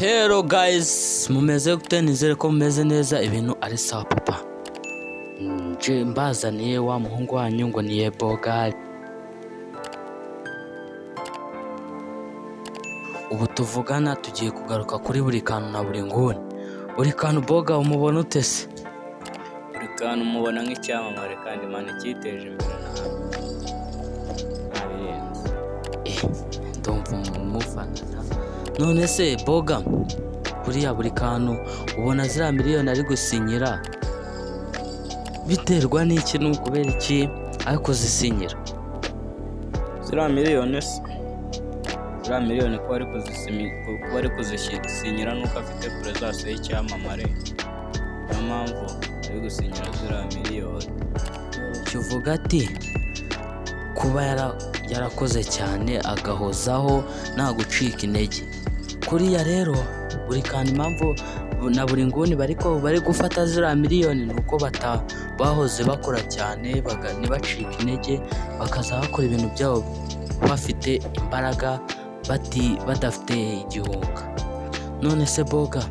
Hello guys, mumeze gute? Nizere ko mumeze neza, ibintu ari sawa papa. Nje mbazaniye wa muhungu wanyu ngo ni Yeboga. Ubu tuvugana tugiye kugaruka kuri buri kantu na buri nguni. Buri kantu Boga umubona ute se? Buri kantu umubona nk'icyamamare kandi Imana icyiteje imbere ntabirenze. Ndumva umufana. None se Boga, buriya buri kantu ubona ziriya miliyoni ari gusinyira biterwa n'iki? Ni ukubera iki ari kuzisinyira? Ziriya miliyoni se, ziriya miliyoni kuba ari kuzisinyira nuko afite presence y'icyamamare, niyo mpamvu ari gusinyira ziriya miliyoni. Kivuga ati kuba yarakoze cyane agahozaho nta gucika intege. Kuriya rero buri kantu impamvu na buri nguni bari gufata ziriya miliyoni ni uko bahoze bakora cyane ntibacike intege, bakaza bakora ibintu byabo bafite imbaraga badafite igihunga. None se Boga,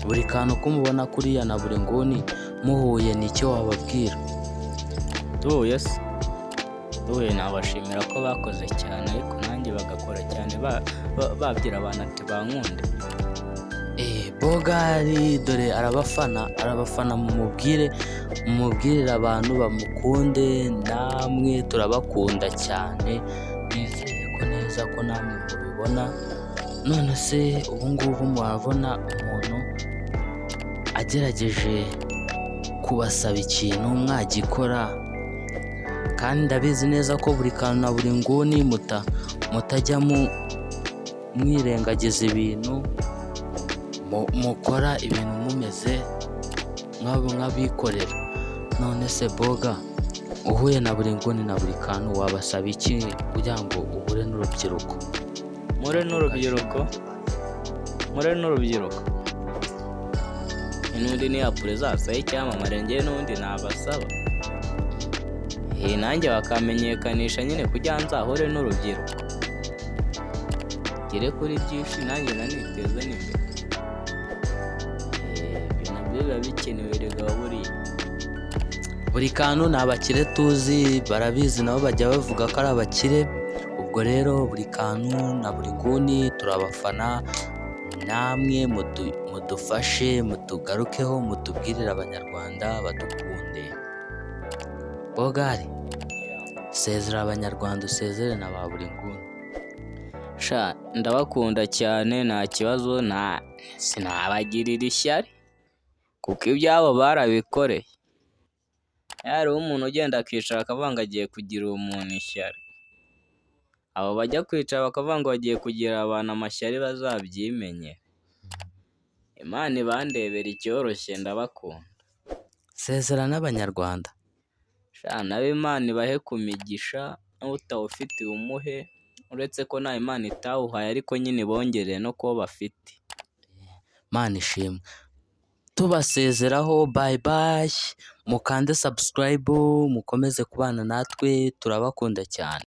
buri kantu ko mubona kuriya na buri nguni muhuye ni icyo wababwira? Duhuye se, duhuye nabashimira ko bakoze cyane, ariko nanjye bagakora cyane babwira abantu ati bankunde. Bogari dore arabafana, mumubwire, mumubwirire abantu bamukunde, namwe turabakunda cyane, nizeye ko neza ko namwe mubibona. None se ubu ngubu murabona umuntu agerageje kubasaba ikintu mwagikora? Kandi ndabizi neza ko buri kantu na buri nguni mutajya mwirengagiza ibintu, mukora ibintu mumeze nk'abikorera. None se Boga, uhuye na buri nguni na buri kantu wabasaba iki kugira ngo uhure n'urubyiruko? Mure n'urubyiruko, mure n'urubyiruko n'undi ni ya presence y'icyamamare, njyewe n'ubundi nabasaba nanjye bakamenyekanisha nyine kugira ngo nzahure n'urubyiruko ngere kuri byinshi nanjye naniteze n'imbere. Ibyo nabyo biba bikenewe erega buriya. Buri kantu ni abakire tuzi, barabizi nabo bajya bavuga ko ari abakire. Ubwo rero buri kantu na buri nguni turabafana, namwe mudufashe mutugarukeho, mutubwirire abanyarwanda badukunde. Bogari, sezera abanyarwanda, usezere na ba buri nguni. Sha ndabakunda cyane, nta kibazo, nta sinabagirira ishyari kuko ibyabo barabikoreye. Hariho umuntu ugenda akicara akavuga ngo agiye kugira umuntu ishyari. Abo bajya kwicara bakavuga ngo bagiye kugira abantu amashyari bazabyimenyere. Imana ibandebere icyoroshye, ndabakunda. Sezera n'abanyarwanda. Sha nabo Imana ibahe ku migisha, n'utawufite iwumuhe, uretse ko nta Imana itawuhaye ariko nyine ibongerere no kuwo bafite. Imana ishimwe. Tubasezeraho bye bye, mukande subscribe, mukomeze kubana natwe, turabakunda cyane.